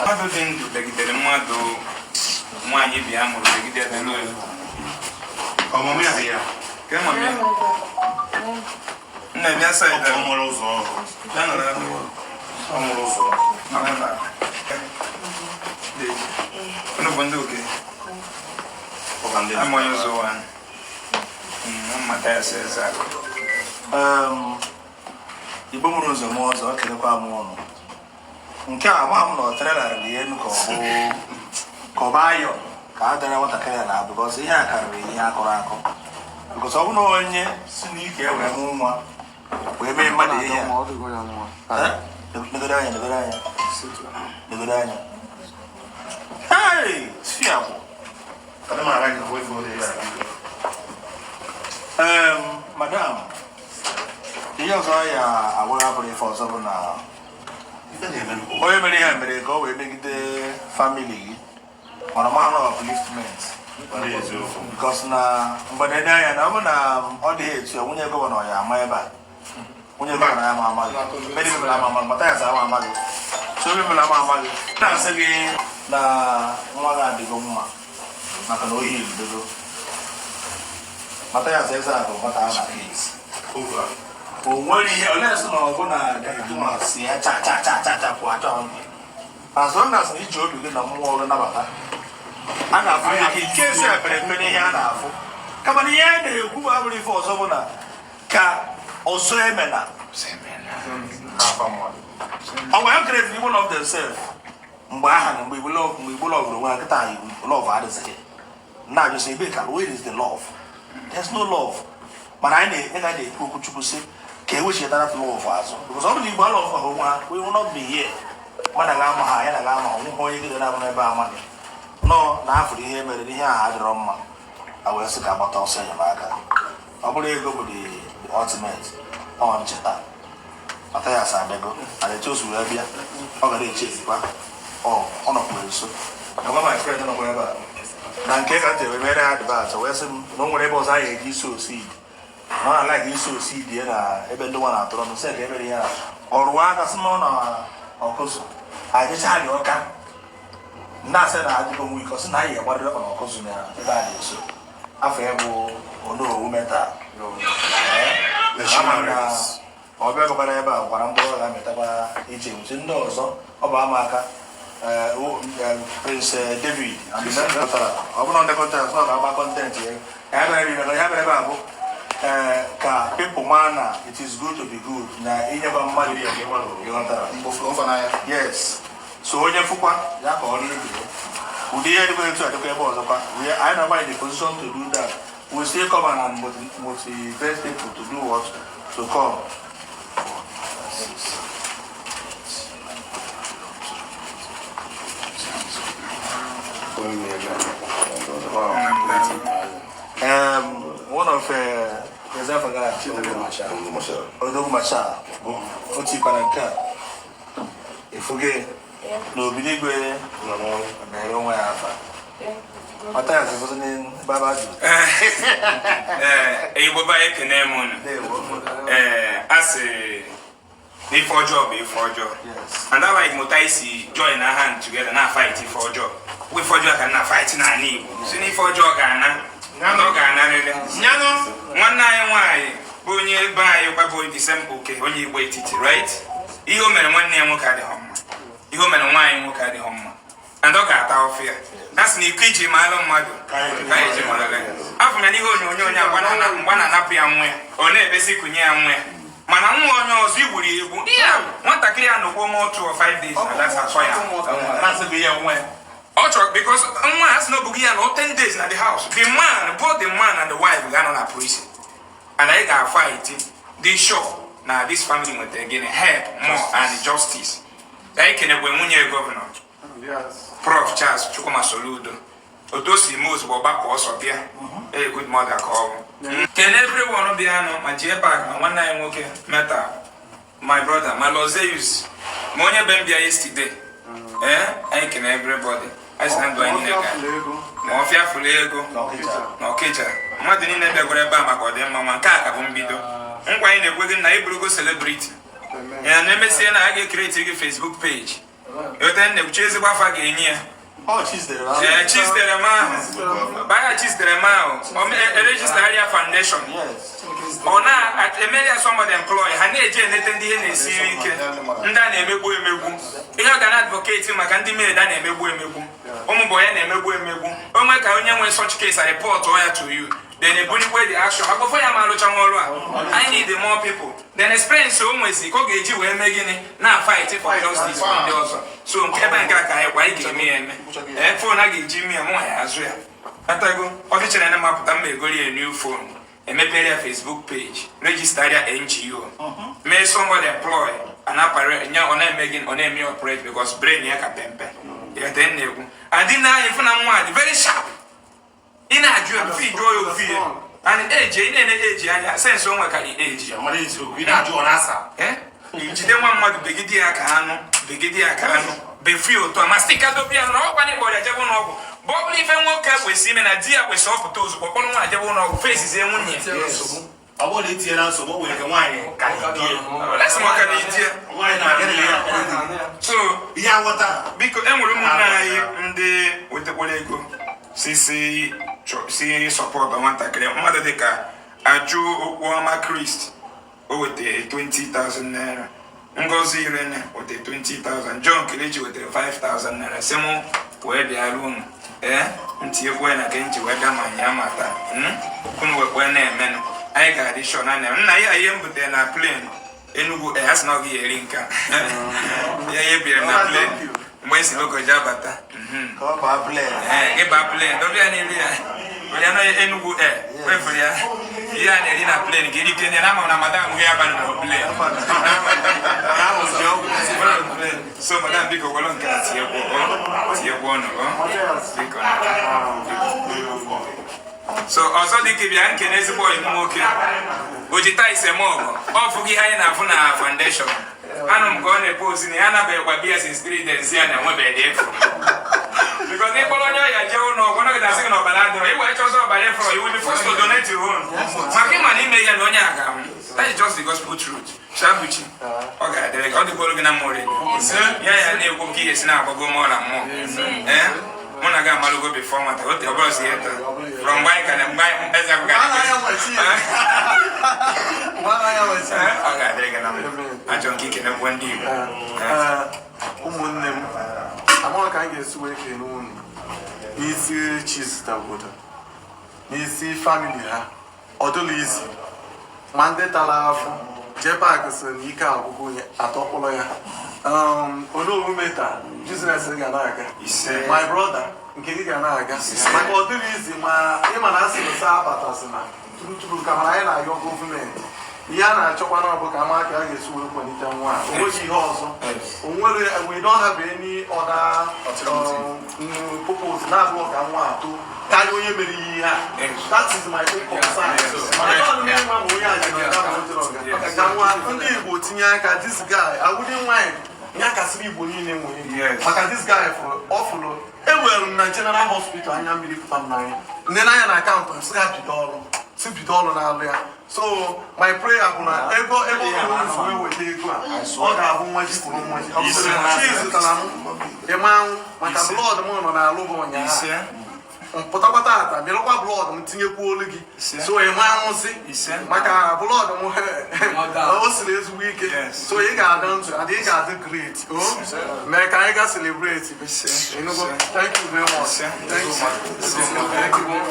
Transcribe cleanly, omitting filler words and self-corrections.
Mmadụ dị ndụ begidere mmadụ nwaanyị bịa mụrụ begide n'olu. Ọmụmụ ya dị ya. Ke mama ya? Nna bịa side Ọ mụrụ ụzọ ọrụ. Bịa nọrọ ebe a. Ọ mụrụ ụzọ. Nọrọ ebe a. Dị. Unu bụ ndị oke? Ọ ka ndị Ama onye ụzọ ụwa. Mmata ya sị eze akụ. Igbo mụrụ ụzọ mụọ ọzọ, kelekwa m ụnụ. Nke a ama m na ọ trailer dị elu ka ọ bụ ka ọ bụ ayọ ka a dara nwatakịrị a na because ihe a karịrị ihe akụrụ akụ, because ọ bụ na onye si n'ike wee mụ nwa wee mee mmadụ ihe a. Eh? Negodo anya, negodo anya, negodo anya. Hey! Fiakwụ. Adị m ara gị hụ ife ụdị ya. Madam, ihe ọzọ ya agwara abụrụ ife ọzọ bụ na Ife na-eme n'ụwa. Onye mere ihe a mere ka o wee megide family gị, mana ma na upliftment. Ndị eziokwu. Because na mgbe na-ene anya na ọ bụ na ọ dịghị etu ya, nwunye governor ya ama ebe a, nwunye governor ya ama ama gị, many people ama ama gị, Mathias ama ama gị, so many people ama ama gị. Na-asị gị na nwa gị adịgo mma maka na ohi ebidogo. Mathias Ezeaku nwata a na AIDS. Over. O nwere ihe ole sị na ọ bụ na gịnwa si ya cha cha cha cha cha pụọ achọ azụ na asị na iji obi gị na mmụọ gị nabata a na-afụ ihe ka ike esi ebere mpe n'ihe a na-afụ, kama na ihe a na-ekwu bụ abụrụ ife ọzọ bụ na ka ọzọ emena. Afa mmadụ. Ọ gwara create Igbo love themselves mgbe aha na mgbe Igbo love, mgbe Igbo love onwe ha. Kịta Igbo love adịghị na-ajụsị ebe ka, where is the love? There's no love. Mana anyị na na-ekwu okwu Chukwu sị ka e wechitara love azụ, because ọ bụrụ na Igbo love ha onwe ha, we will not be here. Mmadụ ga-ama ha, ya na ga-ama ha, onwe onye gide na-abụ n'ebe ama gị nọ na afụrụ ihe mere na ihe ahụ adịrọ mma, a wee sị ka agbata ọsọ enyemaka. Ọ bụrụ ego bụ the ultimate, ọ ncheta Mathias abịago and etu o si wee bịa, ọ gara eche ezikwa ọ ọ nọkwa nso. Agwa my friend nọkwa ebe a na nke ka m ji mere ha advance, wee sị m na o nwere ebe ọzọ anyị eji isi osi na ọ na-ala isi osi dị na ebe ndị nwa na-atụrụ ọnụ sị ka emere ihe a ọrụ aka sị na ọ na ọkụzụ anyị dị ọka na-asị na adịgo nwe ike, ọ sị na anyị agbarịrị ọkpa na ọkụzụ na ebe a dị nso. Afọ ya bụ Onowu Metal. Ama na ọ bịa bịakwara ebe a gwara mkpụrụ ọ ga-amịtakwa iche wuche ndị ọzọ. Ọ bụ ama aka Prince David pụtara, ọ bụrụ ndị content ọ ga-agba content ya. Ya bịara ebe ya bịara ebe a bụ ka people ma na it is good to be good na inyekwa mmadụ, ịghọtara? Yes, so onye fụkwa ya ka ọrụ ibe ya ụdị ihe dịkwa etu a dịkwa ebe ọzọkwa. We anyị nọkwa in the position to do that. We still come and motivate people to do what? To come. Four, six, One of Ezefaga Odogwu Marshal o tikwara nke a efuge na Obiligwe mere onwe ya afa. Mathias bụzi baba jụ. Ee, Igbo be anyị, ekene m unu. Ee, a sị na ife ọjọọ bụ ife ọjọọ. And I like mụta isi join na hand together na fight ife ọjọọ. Bụ ife ọjọọ ka na fight n'ala Igbo si na ife ọjọọ ga-ana na ọ ga-anarịrị. Nwanne anyị nwaanyị bụ onye be anyị kwa bụ the same oke onye Igbo etiti, right? Ihe o mere nwanne ya nwoke adịghị mma, ihe o mere nwaanyị nwoke adịghị mma, and ọ ga-ata ọfụ ya. Na sị na iko iji maalụ mmadụ ka anyị ji mara ya. Afọ na n'ihe onyonyo onye mgbe na-anapụ ya nwa ya, ọ na-ebesi kunye ya nwa ya, mana nwa onye ọzọ igburu ya egbu. Ihe a, nwatakịrị a nọkwa ome 2 or 5 days na dasa asọ ya. Na-asị bụ ihe nwe. Ọ chọrọ because nwa a sị na obugo ya nọ 10 days na the house. The man, both the man and the wife ga-anọ na prison. And anyị ga-fight dị sure na this family nwetara gịnị, help more and justice. Anyị kenekwe nwunye governor, Prof Charles Chukwuma Soludo, otu o si mee ozugbo ọgbakọ ọsọ bịa. A good mother ka ọ bụ. Kene everyone bịanụ, ma jee park, ma nwanne anyị nwoke Meta, my brother, ma Lozeus, ma onye be m bịa yesterday. Ee, anyị kene everybody. Anyị sị na ndụ anyị niile ga ma ọfịa fụrụ ego na Ọkịja. Mmadụ niile bịagoro ebe a maka ọdịmma nwa nke a ka bụ mbido. Nkwa anyị na-ekwe gị na ịbụrụgo celebrity ya na emesie na a ga-ecreate gị Facebook page eweta nne ezigbo afa ga-enye ya. Ọ Chizdere. Ee, Chizdere m ahụ baya, Chizdere m ahụ eregister ya foundation. Ọ na-eme ya somebody employ, ha na-eji enete ndị ihe na-esiri ike, ndị a na-emegbu emegbu. Ihe ọ ga na advocate maka ndị maid a na-emegbu emegbu, ụmụ boy na-emegbu emegbu. Onwe ka onye nwe such case, a report ya to you, then ebulikwe the action maka ofe ya ma arụcha nwa ọrụ a. I need more people. Then experience o nwezi ka ọ ga-eji wee mee gịnị na fight for justice for ndị ọzọ. So nke ebe nke a ka anyị kwa anyị ga-eme ya eme. Ee, phone a ga-eji ime ya, mụ ya azụ ya atago. Ọchịchịrị na mapụta mma egori ya new phone, emepere ya Facebook page, register ya NGO, mee somebody employ and apare nya. Ọ na-eme gịnị? Ọ na-eme operate because brain ya ka pempe ya te na-ekwu adị na anyị fụ na nwa dị very sharp. Ị na-ajụ ya before ị jụọ ya ofu ihe and age ị na-ene age anya sense o nwekarị age. Mara eziokwu, ị na-ajụ, ọ na-asa. Eh? Jide nwa mmadụ, begide ya ka anụ, begide ya ka anụ befie ụtọ ma sị ka dobe ya na ọkwa na ịkpọrọ ya jebe ụlọ ọgwụ bụ ọ bụrụ ife nwoke kwesịrị ime na di ya kwesịrị ọpụta ozugbo kpọrọ nwa jebe ụlọ ọgwụ, fesizie nwunye ya. Ọ bụrụ na itinye na nsogbu, o nwere ike nwaanyị ka di ya. Lesị maka na iti ya. Nwaanyị na-abịa ya. So ihe aghọta. Biko, e nwere ụmụnne anyị ndị wetakwara ego si si support nwatakịrị mmadụ dịka Ajụ Okwuọma Christ, o wetara 20,000 naira. Ngozi Irene wetara 20,000. John Kelechi wetara 5,000 naira, si mụ wee bịara unu. Ee, ntinyekwa ya na nke nji wee bịa ma nya ma taa. Unu wekwe na-emenụ anyị ga-adị sure na nna ya ihe m butere na plane Enugu. Ee, a sị na ọ gị eri nka ya ihe bịara na plane mgbe esi Lokoja bata. Ka ọ baa plane. Ee, gị baa plane, dobe ya n'elu ya were ya na Enugu. Ee, wefere ya ihe a na-eri na plane ka erike na ama na madam gị abanụ na plane. So madam, biko, were nke a tinyekwu ọ tinyekwu ọnụ ọ, biko, biko. So ọzọ dị ka bịa nkene ezigbo ọyị m nwoke o ji taa ise m ọgụ ọ fụghị ihe anyị na-afụ na foundation. Anụ m ka ọ na-epe osi na ya anabeghịkwa biya since 3 days ya na enwebeghị efu because ịkpọrọ onye ọya jee ụlọ ọgwụ nọgide asị gị na ọbara adịrọ, iwere chọzọ ọbara ịfọrọ, you will be forced to donate your own maka ịma na ime ya na onye a ga-anwụ. That is just the gospel truth. Shabuchi, ọ ga-adịrị gị, ọ dịkwara gị na mmụọ redio ya ya na-ekwu ka ihe si na-agbago mmụọ na mmụọ. Ee, mụ na gị amalụgo before nwata ote ọ bụrụ si ya taa from mgbe anyị ka na mgbe anyị eze agụga. Ọ ga-adịrị gị na mma. Achọ nke ikenekwe ndị Igbo. Ee, ụmụnne m, amaghị ka anyị ga-esi wee kene unu n'isi Chizita obodo, n'isi family ha. Ọ dịla izi ma ndị tara afụ jee paakị sịrị na ike agwụgwụ ya atọkpụrụ ya. Onowu taa business ga na-aga. Ise. My brother, nke gị ga na-aga maka ọ dịrị izi ma ịma na asị na sa abatasị na turuturu ka mana anyị na-ayọ gọọmenti ihe a na-achọkwa na ọ bụ ka ama ka a ga-esi wee kwalite nwa a. O nweghị ihe ọzọ o nwere. We don't have any other purpose na-abụghị ka nwa atọ karịa onye mere ihe a. That is my own concern. Mana ọ dị mma ma onye a jere ọga ma o jere ọga ka nwa ndị Igbo tinye aka. This guy, I wouldn't mind ya kasịrị Igbo niile nwere maka this guy fụrụ ọ fụrụ ewere m na general hospital, anya mmiri pụta m n'anya nne n'anya na account m sị ha bido ọrụ, si bido ọrụ na-alụ ya. So my prayer bụ na ego ebe ọ bụla unu wee weta ego a, ọ ga-abụ nwa ji kwuru nwa ji. Chi zụtara m ịma anwụ maka blood m nọ n'alụ bụ ụnyaahụ. Ise. Pụtakwa tata mịrụkwa blood m tinyekwa olu gị. Ise. So ịma anwụsị Ise. maka blood m o siri ezigbo ike. Yes. So ị ga-adị ndụ and ị ga-adị great o mee ka anyị ga celebrate. Ise. Enugu, Ise. thank you very much. Ise. Thank you. Thank you.